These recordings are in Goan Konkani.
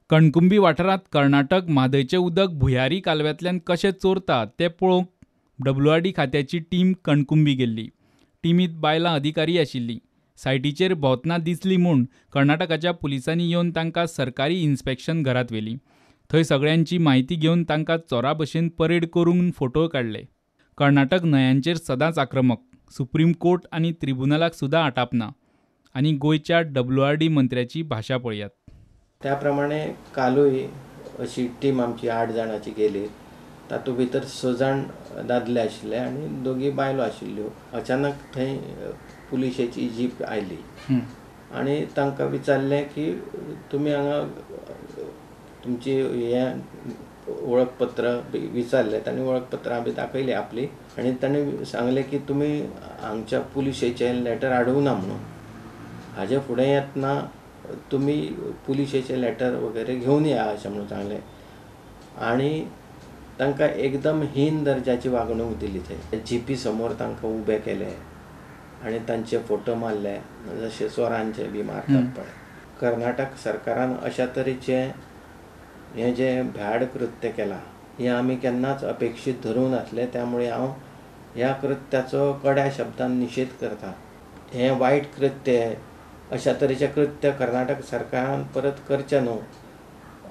कणकुंबी वाठारांत कर्नाटक म्हादयचें उदक भुयारी कालव्यांतल्यान कशें चोरता तें पळोवंक डब्ल्यूआरडी खात्याची टीम कणकुंबी गेल्ली. टिमींत बायलां अधिकारी आशिल्लीं. सायटीचेर भोंवतना दिसली म्हूण कर्नाटकाच्या पुलिसांनी येवन तांकां सरकारी इन्स्पेक्शन घरांत व्हेलीं. थंय सगळ्यांची म्हायती घेवन तांकां चोरा भशेन परेड करून फोटोय काडले. कर्नाटक न्हंयांचेर सदांच आक्रमक. सुप्रीम कोर्ट आनी त्रिबुनालाक सुद्दां आटापना. आनी गोंयच्या डब्ल्यूआरडी मंत्र्याची भाशा पळयात. त्या प्रमाणे कालूय अशी टीम आमची 8 जाणांची गेली. तातूंत भितर 6 जाण दादले आशिल्ले आनी 2 बायलो आशिल्ल्यो. अचानक थंय पुलिशेची जीप आयली आनी तांकां विचारलें की तुमी हांगा तुमची हें वळखपत्र विचारलें. तांणी वळखपत्रां बी दाखयली आपली आनी तांणी सांगलें की तुमी हांगच्या पुलिशेचें लेटर हाडूंक ना म्हणून, हाजे फुडें येतना तुमी पुलिशेचें लेटर वगैरे घेवन या अशें म्हणून सांगलें. आनी तांकां एकदम हीन दर्जाची वागणूक दिली. थंय जिपी समोर तांकां उबे केले आनी तांचे फोटो मारले जशे चोरांचे बी मारतात पळय. कर्नाटक सरकारान अशा तरेचें हें जें भ्याड कृत्य केलां हें आमी केन्नाच अपेक्षीत धरूंक नासलें. त्यामुळे हांव ह्या कृत्याचो कड्या शब्दान निशेध करता. हें वायट कृत्य, अशा तरेचें कृत्य कर्नाटक सरकारान परत करचें न्हू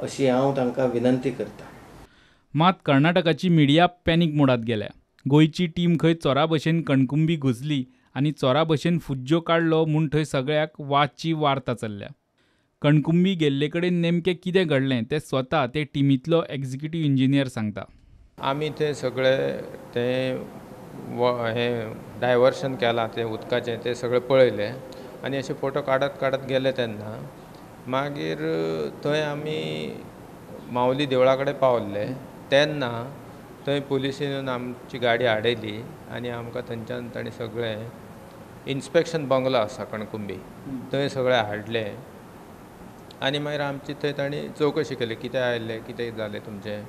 अशी हांव तांकां विनंती करता. मात कर्नाटकाची मिडिया पॅनीक मोडांत गेल्या. गोंयची टीम खंय चोरा भशेन कणकुंबी घुसली आनी चोरा भशेन फुज्जो काडलो म्हूण थंय सगळ्याक वाची वार्ता चल्ल्या. कणकुंबी गेल्ले कडेन नेमकें कितें घडलें तें स्वता ते टिमींतलो एक्झिक्युटीव इंजिनियर सांगता. आमी ते सगळे ते हें डायवर्शन केलां तें उदकाचें तें सगळें पळयलें आनी अशे फोटो काडत काडत गेले तेन्ना मागीर थंय आमी माऊली देवळा कडेन पावले तेन्ना थंय पुलिशेन आमची गाडी आडयली आनी आमकां थंयच्यान तांणी सगळें इन्स्पेक्शन बंगलो आसा कणकुंबी थंय सगळें हाडलें आनी मागीर आमची थंय तांणी चवकशी केली, कितें आयलें कितें जालें तुमचें.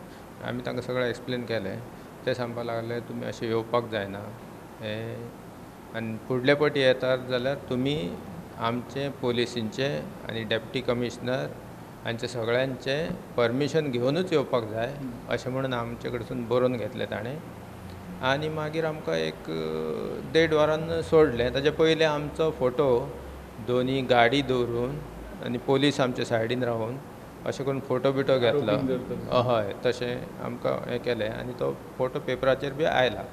आमी तांकां सगळें एक्सप्लेन केलें. ते सांगपाक लागले तुमी अशें येवपाक जायना हें आनी फुडले पावटी येतात जाल्यार तुमी आमचे पोलिसींचे आनी डेप्टी कमिशनर हांचे सगळ्यांचें परमिशन घेवनूच येवपाक जाय अशें म्हणून आमचे कडसून बरोवन घेतलें ताणें. आनी मागीर आमकां एक 1.5 वरान सोडलें. ताचे पयलीं आमचो फोटो दोनी गाडी दवरून आनी पोलीस आमच्या सायडीन रावन अशें करून फोटो बिटो घेतलो. हय, तशें आमकां हें केलें आनी तो फोटो पेपराचेर बी आयला.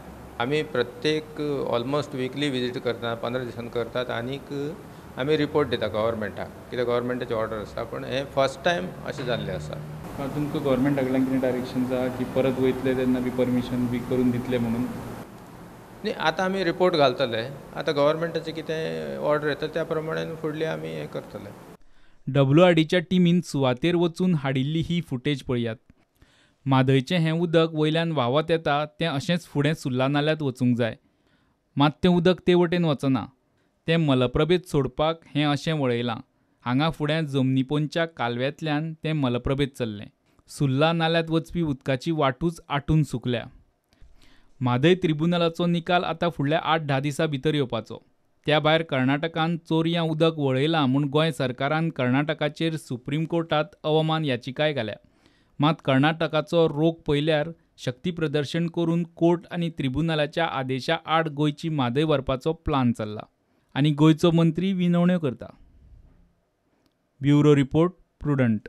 आमी प्रत्येक ऑलमोस्ट विकली विजीट करता, 15 दिसान करतात आनीक आमी रिपोर्ट दिता गव्हर्मेंटाक, कित्याक गव्हर्मेंटाची ऑर्डर आसा. पूण हें फर्स्ट टायम अशें जाल्लें आसा. तुमकां गव्हर्मेंटा कडल्यान कितें डायरेक्शन आसा की परत वयतले तेन्ना बी परमिशन बी करून दितले म्हणून? न्ही, आतां आमी रिपोर्ट घालतले. आतां गव्हर्मेंटाचें कितें ऑर्डर येता त्या प्रमाणे फुडली आमी हें करतले. डब्ल्यूआरडीच्या टिमीन सुवातेर वचून हाडिल्ली ही फुटेज पळयात. म्हादयचें हें उदक वयल्यान व्हांवत येता तें अशेंच फुडें सुर्ला नाल्यांत वचूंक जाय. मात तें उदक ते वटेन वचना. तें मलप्रभेंत सोडपाक हें अशें वळयलां. हांगा फुडें जमनीपोंदच्या कालव्यांतल्यान तें मलप्रभेंत चल्लें. सुर्ला नाल्यांत वचपी उदकाची वाटूच आटून सुकल्या. म्हादय त्रिबुनालाचो निकाल आतां फुडल्या 8-10 दिसां भितर येवपाचो. त्या भायर कर्नाटकान चोरयां उदक वळयलां म्हूण गोंय सरकारान कर्नाटकाचेर सुप्रीम कोर्टांत अवमान याचिकाय घाल्या. मात कर्नाटकाचो रोख पळयल्यार शक्ती प्रदर्शन करून कोर्ट आनी त्रिबुनालाच्या आदेशा आड गोंयची म्हादय व्हरपाचो प्लान चल्ला आनी गोंयचो मंत्री विनवण्यो करता. Bureau report, Prudent.